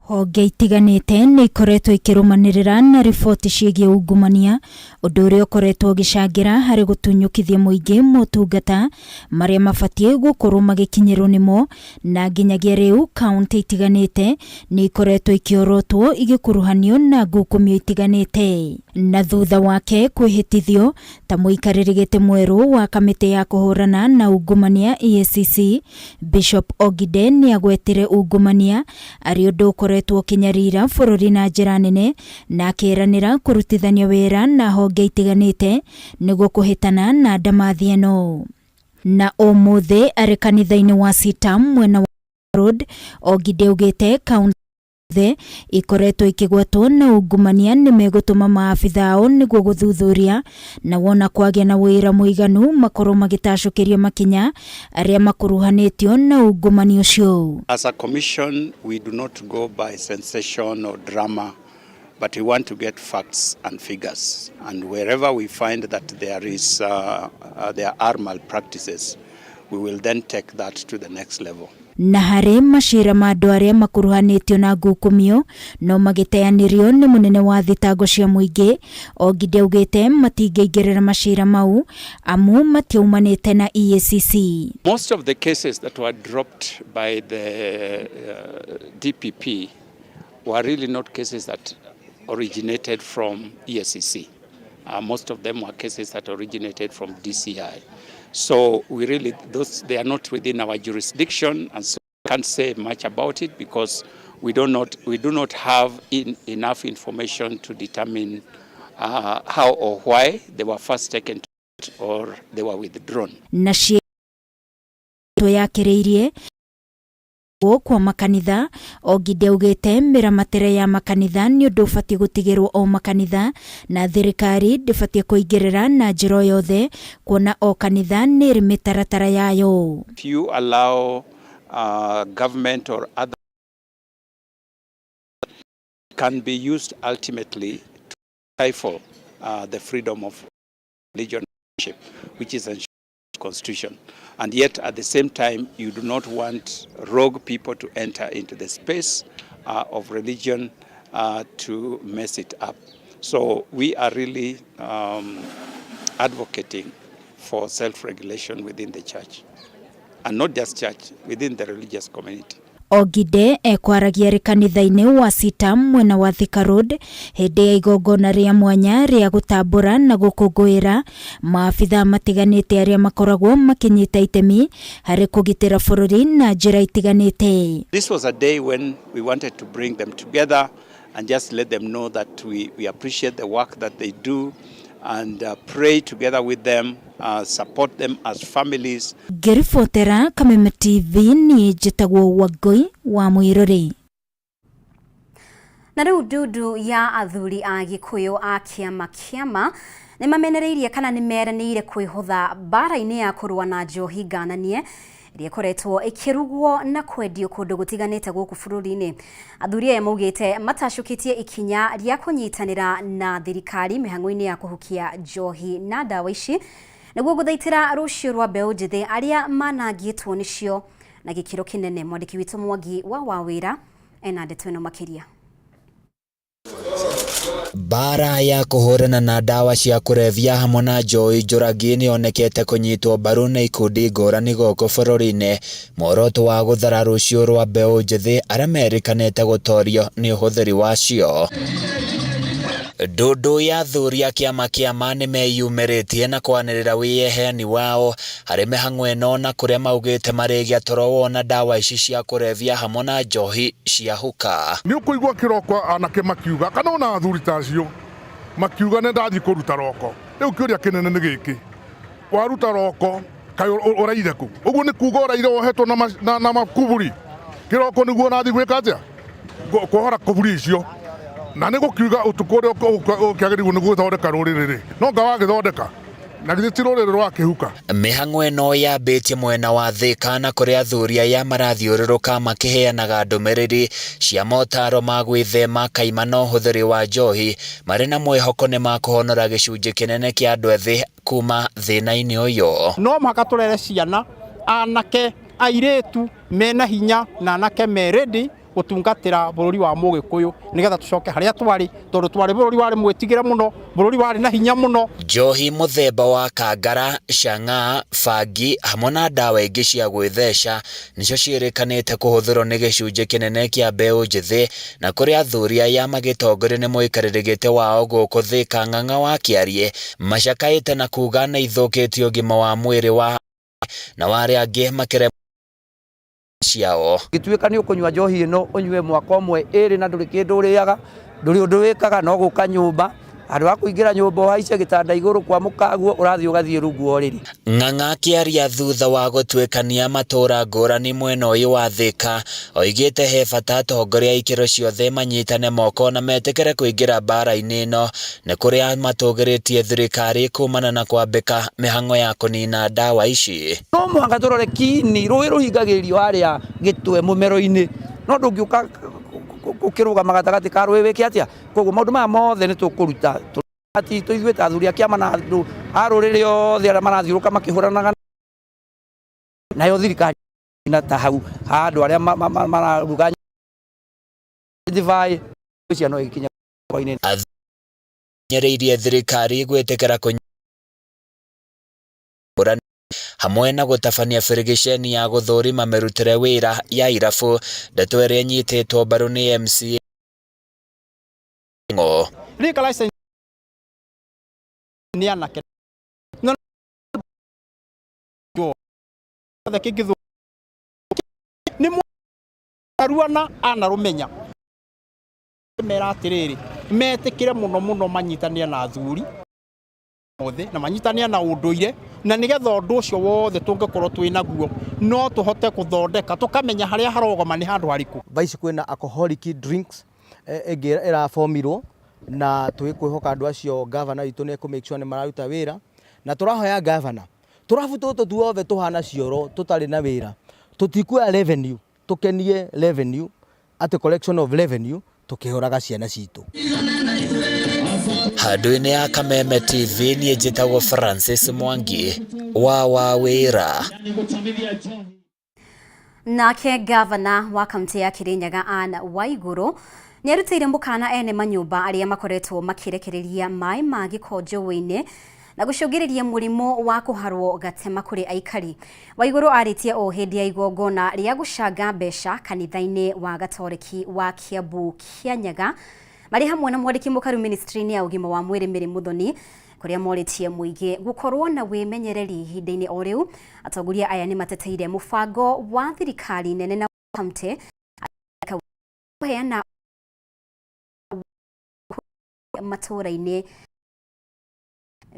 Honge itiganĩte nĩ ikoretwo ikĩrũmanĩrĩra na riboti ciĩgiĩ ungumania, ũndũ ũrĩa ũkoretwo ũgĩcangĩra harĩ gũtunyũkithia mũingĩ motungata marĩa mabatiĩ gũkorwo magĩkinyĩrwo nĩmo, na nginyagia rĩu kaunti itiganĩte nĩ ikoretwo ikĩorotwo igĩkuruhanio na ngukumio itiganĩte. Na thutha wake kwĩhĩtithio ta mũikarĩri gĩtĩ mwerũ wa kamĩtĩ ya kũhũrana na ungumania EACC, Bishop Ogide nĩ agwetire ungumania arĩ ũndũ ũkoretwo ũkĩnyarira bũrũri na njĩra nene, na akĩranĩra kũrutithania wĩra na honge itiganĩte nĩguo kũhĩtana na ndamathi ĩno. Na ũmũthĩ arĩ kanitha-inĩ wa Sitam mwena wa Road, Ogide augĩte kaunti othe ikoretwo ikĩgwetwo na ungumania nĩ megũtũma maabitha ao nĩguo gũthuthuria, na wona kwagĩa na wĩra mũiganu makorwo magĩtacũkĩrio makinya arĩa makuruhanĩtio na ungumania ũcio. As a commission, we do not go by sensation or drama, but we want to get facts and figures. And wherever we find that there are malpractices, we will then take that to the next level. Na harĩ macira ma andũ arĩa makuruhanĩtio na ngukumio no magĩteanĩrio nĩ mũnene wa thitango cia mũingĩ, Ogide augĩte matingĩingĩrĩra macira mau amu matiaumanĩte na EACC. Most of the cases that were dropped by the DPP were really not cases that originated from EACC. Most of them were cases that originated from DCI. So we really, those, they are not within our jurisdiction, and so we can't say much about it because we do not have enough information to determine how or why they were first taken to or they were withdrawn. Na ciĩto yakĩrĩirie kwa makanitha, Ogide augĩte mĩramatĩre ya makanitha nĩ ũndũ ũbatiĩ gũtigĩrwo o makanitha na thirikari ndĩbatiĩ kũingĩrĩra na njĩra o yothe, kuona o kanitha nĩ ĩrĩ mĩtaratara yayo. If you allow government or other can be used ultimately to stifle the freedom of religion, which is enshrined in the constitution. And yet at the same time, you do not want rogue people to enter into the space of religion to mess it up. So we are really advocating for self-regulation within the church. And not just church, within the religious community. Ogide ekwaragia arĩ kanitha-inĩ wa Sitam mwena wa Thika Road hĩndĩ ya igongona rĩa mwanya rĩa gũtambũra na gũkũngũĩra maabitha matiganĩte arĩa makoragwo makĩnyita itemi harĩ kũgitĩra bũrũri na njĩra itiganĩte. This was a day when we wanted to bring them together and just let them know that we appreciate the work that they do and pray together with them, support them as families. Ngĩribotera Kameme TV, niĩ njĩtagwo Wangũi wa Mũirũrĩ. Na rĩu ndundu ya athuri a Gĩkũyũ a kĩama kĩama nĩ mamenereirie kana nĩ meranĩire kwĩhotha mbara-inĩ ya kũrũa na njohi ngananie ĩrĩa ĩkoretwo ĩkĩrugwo na kwendio kũndũ gũtiganĩte gũkũ bũrũri-inĩ. Athuri aya maugĩte matacũkĩtie ikinya rĩa kũnyitanĩra na thirikari mĩhang'o-inĩ ya kũhukia njohi na ndawa ici nĩguo gũthaitĩra rũciũ rwa mbeũ njĩthĩ arĩa manangĩtwo nĩcio na gĩkĩro kĩnene. Mwandĩki witũ Mwangi wa Wawĩra ena ndeto ĩno makĩria. Mbara ya kũhũrana na ndawa cia kũrebia hamwe na njohi njũragi nĩyonekete kũnyitwo mbaru nĩ ikundi ngũrani gũkũ bũrũri-inĩ, muoroto wa gũthara rũciũ rwa mbeũ njĩthĩ arĩa merĩkanĩte gũtorio nĩ ũhũthĩri wacio. Ndundu ya athuri a kĩama kĩama nĩmeyumĩrĩtie na kwanĩrĩra wĩyeheani wao harĩ mĩhang'o ĩno, na kũrĩa maugĩte marĩgĩa toro wona ndawa ici cia kũrebia hamwe na njohi ciahuka. Nĩ ũkũigua kĩroko anake makiuga kana ona athuri ta acio Makiuga nĩ ndathiĩ kũruta roko. Rĩu kĩũria kĩnene nĩ gĩkĩ, waruta roko kaĩ ũraire kũ? Ũguo nĩ kuga ũraire wohetwo na makuburi. Kĩroko nĩguo ũrathiĩ gwĩka atĩa? Kuohora kuburi icio. Na nĩ gũkiuga ũtukũ ũrĩa ũkĩagĩrĩirwo nĩ gũthondeka rũrĩrĩ rĩ, no nga wagĩthondeka? Na githĩ ti rũrĩrĩ rwakĩhuka? Mĩhang'o ĩno yambĩtie mwena wa Thika na kũrĩa athuri aya marathiũrũrũka makĩheanaga ndũmĩrĩri cia motaro ma gwĩthema kaimana ũhũthĩri wa njohi marĩ na mwĩhoko nĩ makũhonora gĩcunjĩ kĩnene kĩa andũ ethĩ kuma thĩna-inĩ ũyũ. No mũhaka tũrere ciana anake airĩtu mena hinya na anake me ready gũtungatĩra bũrũri wa Mũgĩkũyũ nĩgetha tũcoke harĩa twarĩ, tondũ twarĩ bũrũri warĩ mwĩtigĩre mũno, bũrũri warĩ na hinya mũno. Njohi mũthemba wa kangara, chang'aa, bangi hamwe na ndawa ingĩ cia gwĩtheca nĩcio ciĩrĩkanĩte kũhũthĩrwo nĩ gĩcunjĩ kĩnene kĩa mbeũ njĩthĩ na kũrĩ athuri aya magĩtongorio nĩ mũikarĩri gĩtĩ wao gũkũ Thika Ng'ang'a wa Kĩariĩ macakaĩte na kuga nĩ ithũkĩtie ũgima wa mwĩrĩ wa na wa arĩa angĩ makĩremwo ciao. Gĩtuĩka nĩ ũkũnyua njohi ĩno ũnyue mwaka ũmwe ĩrĩ na ndũrĩ kĩndũ ũrĩaga, ndũrĩ ũndũ wĩkaga no gũka nyũmba, handũ ha kũingĩra nyũmba ũhaice gĩtanda igũrũ kwa mũkaguo ũrathiĩ ũgathiĩ rungu wa ũrĩrĩ. Ng'ang'a akĩaria thutha wa gũtuĩkania matũũra ngũrani mwena ũyũ wa Thika, oigĩte he bata atongoria a ikĩro ciothe manyitane moko na metĩkĩre kũingĩra mbara-inĩ ĩno nĩ kũrĩa matũgĩrĩtie thirikari kumana na kwambĩka mĩhang'o ya kũnina ndawa ici. No mũhaka tũrore kiini rũĩ rũhingagĩrĩrio harĩa gĩtwe mũmero-inĩ, no ndũngĩũka ũkĩrũgama gatagatĩ ka rũĩ wĩke atĩa? Koguo maũndũ maya mothe nĩ tũkũruta titũ ithuĩ ta athuri a kĩama na andũ a rũrĩrĩ othe arĩa marathiũrũka makĩhũranaga nayo thirikari na ta hau ha andũ arĩa mararuga ndibai cia no ikinya kwa-inĩ. Nyereirie thirikari gwĩtĩkĩra kũnyora hamwe na gũtabania birigiceni ya gũthũrima mĩrutĩre wĩra ya irabu, ndeto ĩrĩa ĩnyitĩtwo mbaru nĩ MCA Ng'o. Liquor license nĩ anake no kĩngĩthũ nĩ mwaruana anarũmenya mera atĩrĩrĩ metĩkĩre mũno mũno manyitanĩre na athuri othe na manyitanĩre na ũndũire na nĩgetha ũndũ ũcio wothe tũngĩkorwo twĩ naguo no tũhote gũthondeka tũkamenya harĩa harogoma nĩ handũ harĩkũ. Thaa ici kwĩna alcoholic drinks ĩngĩ ĩrabomirwo na tũgĩkwĩhoka andũ acio gavana witũ nĩ ekũ make sure nĩ mararuta wĩra na tũrahoya gavana tũrabu tũtũ tuothe tũhana cioro tũtarĩ na wĩra tũtikuoya revenue tũkenie revenue atĩ collection of revenue tũkĩhũraga ciana citũ. Handũ-inĩ ya Kameme TV niĩ njĩtagwo Francis Mwangi wa wĩra. Nake gavana wa kaunti ya Kirinyaga Anne Waiguru nĩarutĩire mũkana ene manyũmba arĩa makoretwo makĩrekereria maĩ ma gĩko njũĩ-inĩ na gũcũngĩrĩria mũrimũ wa kũharwo gatema kũrĩ aikari. Waiguru arĩtie o hĩndĩ ya igongona rĩa gũcanga mbeca kanitha-inĩ wa Gatoreki wa Kiambu Kĩanyaga marĩ hamwe na mwandĩki mũkaru ministry-inĩ ya ũgima wa mwĩrĩ Mary Muthoni kũrĩa morĩtie mũingĩ gũkorwo na wĩmenyereri ihinda-inĩ o rĩu. Atongoria aya nĩ mateteire mũbango wa thirikari nene na kaunti kũheana matũũra-inĩ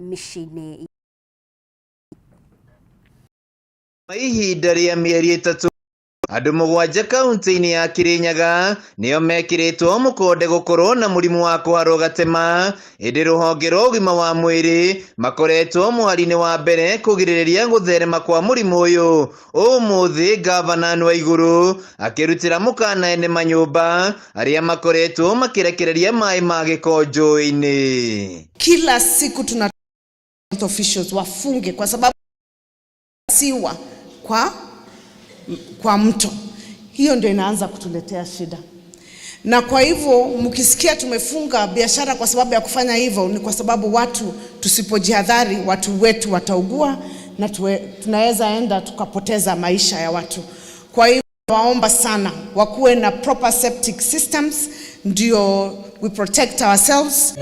mĩciĩ-inĩ. Ihinda rĩa mĩeri 3 andũ 7 kaunti-inĩ ya Kirinyaga nĩo mekĩrĩtwo mũkonde gũkorwo na mũrimũ wa kũharwo gatema, ĩndĩ rũhonge rwa ũgima wa mwĩrĩ makoretwo mũhari-inĩ wa mbere kũgirĩrĩria gũtherema kwa mũrimũ ũyũ. Ũmũthĩ gavana Waiguru akĩrutĩra mũkana ene manyũmba arĩa makoretwo makĩrekereria maĩ ma gĩko njũĩ-inĩ. Kila siku tuna officials wafunge kwa sababu siwa kwa mto. Hiyo ndio inaanza kutuletea shida. Na kwa hivyo mkisikia tumefunga biashara kwa sababu ya kufanya hivyo, ni kwa sababu watu tusipojihadhari, watu wetu wataugua na tunaweza enda tukapoteza maisha ya watu. Kwa hivyo waomba sana wakuwe na proper septic systems ndio we protect ourselves.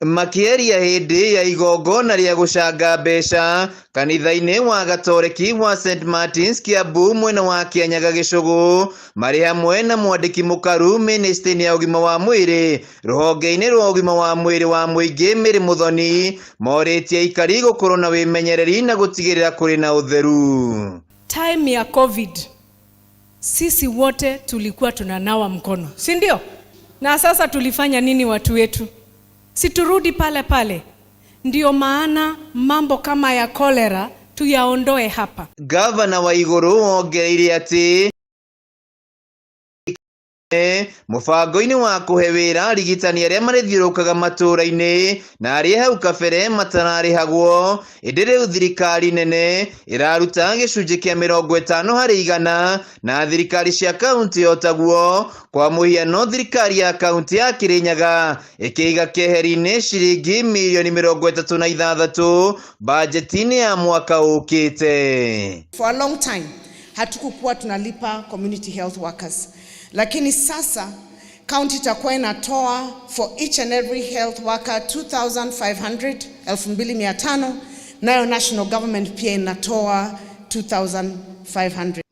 Makĩaria hĩndĩ ya igongona rĩa gũcanga mbeca kanitha-inĩ wa Gatoreki wa St Martins Kiambu mwena wa Kianyaga Gĩcũgũ, marĩ hamwe na mwandĩki mũkaru mĩnĩstĩ-inĩ ya ũgima wa mwĩrĩ rũhonge-inĩ rwa ũgima wa mwĩrĩ wa mũingĩ Mary Muthoni, morĩtie aikari gũkorwo na wĩmenyereri na gũtigĩrĩra kũrĩ na ũtheru. Time ya COVID sisi wote tulikuwa tunanawa mkono, si ndio? Na sasa tulifanya nini watu wetu? Si turudi pale pale. Ndio maana mambo kama ya kolera tuyaondoe hapa. Gavana wa Igũrũ ongereire atĩ mũbango-inĩ wa kũhe wĩra arigitani arĩa marĩthiũrũrũkaga matũũra-inĩ na arĩa hau kabere matararĩhagwo, ĩndĩ rĩu thirikari nene ĩraruta gĩcunjĩ kĩa 50% na thirikari cia kaunti o taguo. Kwa mũhiano, thirikari ya kaunti ya Kirinyaga ĩkĩiga keheri-inĩ ciringi mirioni 36 bajeti-inĩ ya mwaka ũkĩte. For a long time hatukukuwa tunalipa community health workers, lakini sasa county itakuwa inatoa for each and every health worker 2500, 2500, nayo national government pia inatoa 2500.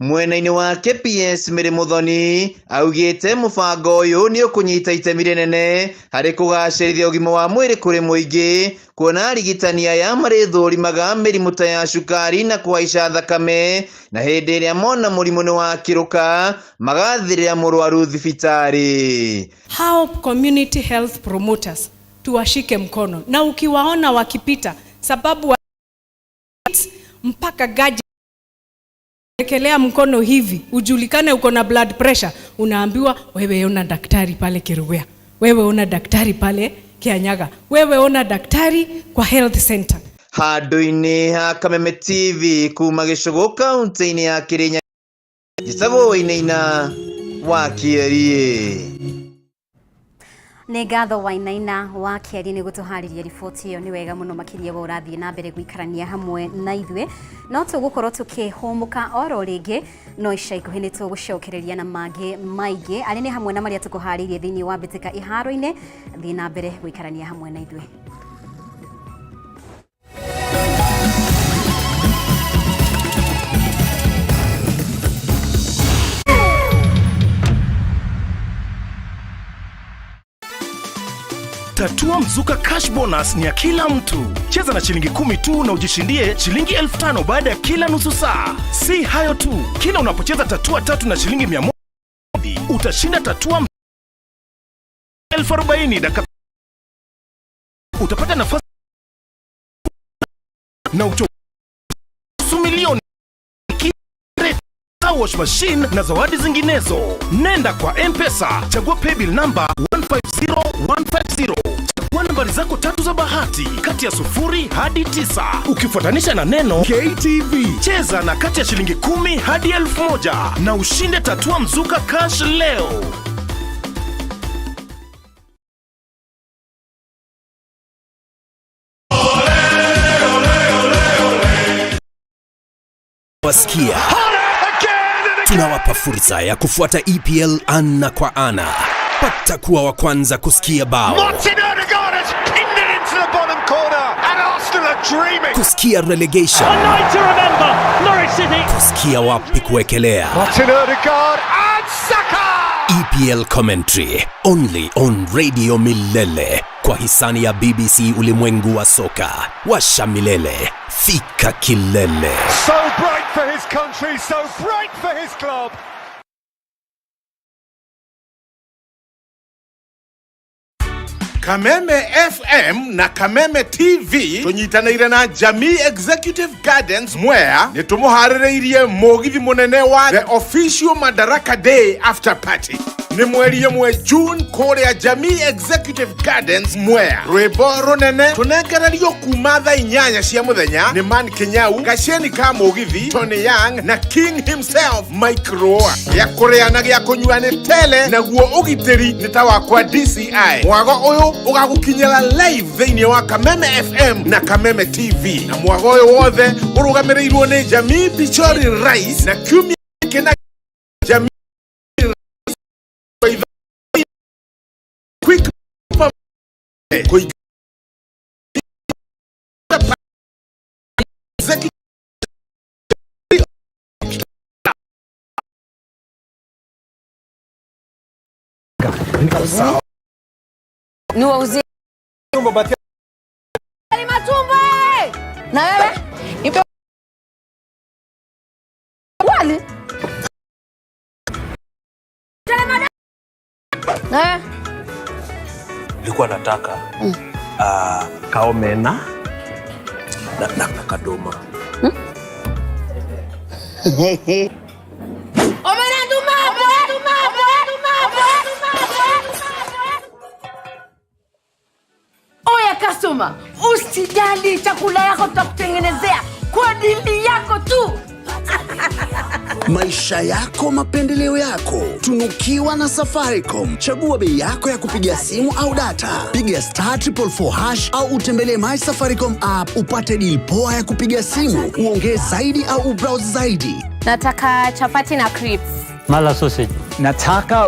Mwena-inĩ wake PS Mary Muthoni augĩte mũbango ũyũ nĩ ũkũnyita itemi rĩnene harĩ kũgacĩrithia ũgima wa mwĩrĩ kũrĩ mũingĩ, kuona arigitani aya marĩthũrimaga mĩrimũ ta ya cukari na kũhaica thakame, na hĩndĩ ĩrĩa mona mũrimũ nĩ wakĩrũka magathĩrĩra mũrwaru thibitarĩ. Hao community health promoters tuwashike mkono, na ukiwaona wakipita, sababu mpaka gaji wekelea mkono hivi ujulikane uko na blood pressure, unaambiwa wewe ona daktari pale Kerugoya, wewe ona daktari pale Kianyaga, wewe ona daktari kwa health center. Handũ-inĩ ha Kameme TV kuma Gĩcũgũ kaunti-inĩ ya Kirinyaga, njĩtagwo Wainaina wa Kĩeriĩ. Nĩ ngatho Wainaina wa Kĩeri nĩ gũtũharĩria riboti ĩyo. Nĩ wega mũno makĩria we ũrathiĩ na mbere gũikarania hamwe na ithuĩ, no tũgũkorwo tũkĩhũmũka oro rĩngĩ, no ica ikuhĩ nĩ tũgũcokereria na mangĩ maingĩ arĩ nĩ hamwe na marĩa tũkũharĩirie thĩinĩ wa mbĩtĩka iharo-inĩ. Thiĩ na mbere gũikarania hamwe na ithuĩ. Tatua Mzuka Cash Bonus ni ya kila mtu. Cheza na shilingi 10 tu na ujishindie shilingi 5,000 baada ya kila nusu saa. Si hayo tu, kila unapocheza tatua 3 na shilingi 100 utashinda tatua 40,000 dakika. Utapata nafasi na ucho milioni wash machine na zawadi zinginezo. Nenda kwa M-Pesa, chagua paybill number 150150. Chagua nambari zako 3 za bahati kati ya 0 hadi 9. Ukifuatanisha na neno KTV. Cheza na kati ya shilingi 10 hadi 1,000 na ushinde Tatua Mzuka Cash leo. Wasikia. Tunawapa fursa ya kufuata EPL ana kwa ana. Pata kuwa wa kwanza kusikia bao, Martin Odegaard has pinned it into the bottom corner and Arsenal are dreaming. Kusikia relegation, A night to remember, Norwich City. Kusikia wapi kuwekelea. Martin Odegaard and Saka. EPL commentary only on Radio Milele kwa hisani ya BBC Ulimwengu wa Soka. Washa Milele, fika kilele. So bright for his country, so bright for his club. Kameme FM na Kameme TV tunyitanĩire na Jamii Executive Gardens Mwea nĩ tũmũharĩrĩirie mũgithi mũnene wa The Official Madaraka Day After Party. Nĩ mweri ĩmwe June kũrĩa Jamii Executive Gardens Mwea. Rwĩmbo rũnene tũnengererio kuma thaa 8 cia mũthenya nĩ Man Kinyau, Gaceni ka Mũgithi, Tony Young na King himself Mike Roa. Gĩa kũrĩa na gĩa kũnyua nĩ tele, naguo ũgitĩri nĩ ta wakwa DCI. Mwago ũyũ ũgagũkinyĩra live thĩinĩ wa Kameme FM na Kameme TV. Na mwago ũyũ wothe ũrũgamĩrĩirwo nĩ Jamii Pichori Rice na kiumia gĩkĩ na Jamii Quick. Niwauzie. Niwauzie. Ni matumbo wewe. Na wewe? Nipe wali. Na wewe? Nilikuwa nataka kaomena na kadoma. Omena nduma, nduma, nduma, nduma. Oya customer, usijali, chakula yako tutakutengenezea kwa ajili yako tu. Maisha yako, mapendeleo yako. Tunukiwa na Safaricom. Chagua bei yako ya kupiga simu au data. Piga *444# au utembelee My Safaricom app upate deal poa ya kupiga simu, uongee zaidi au ubrowse zaidi. Nataka chapati na crisps. Mala sausage. Nataka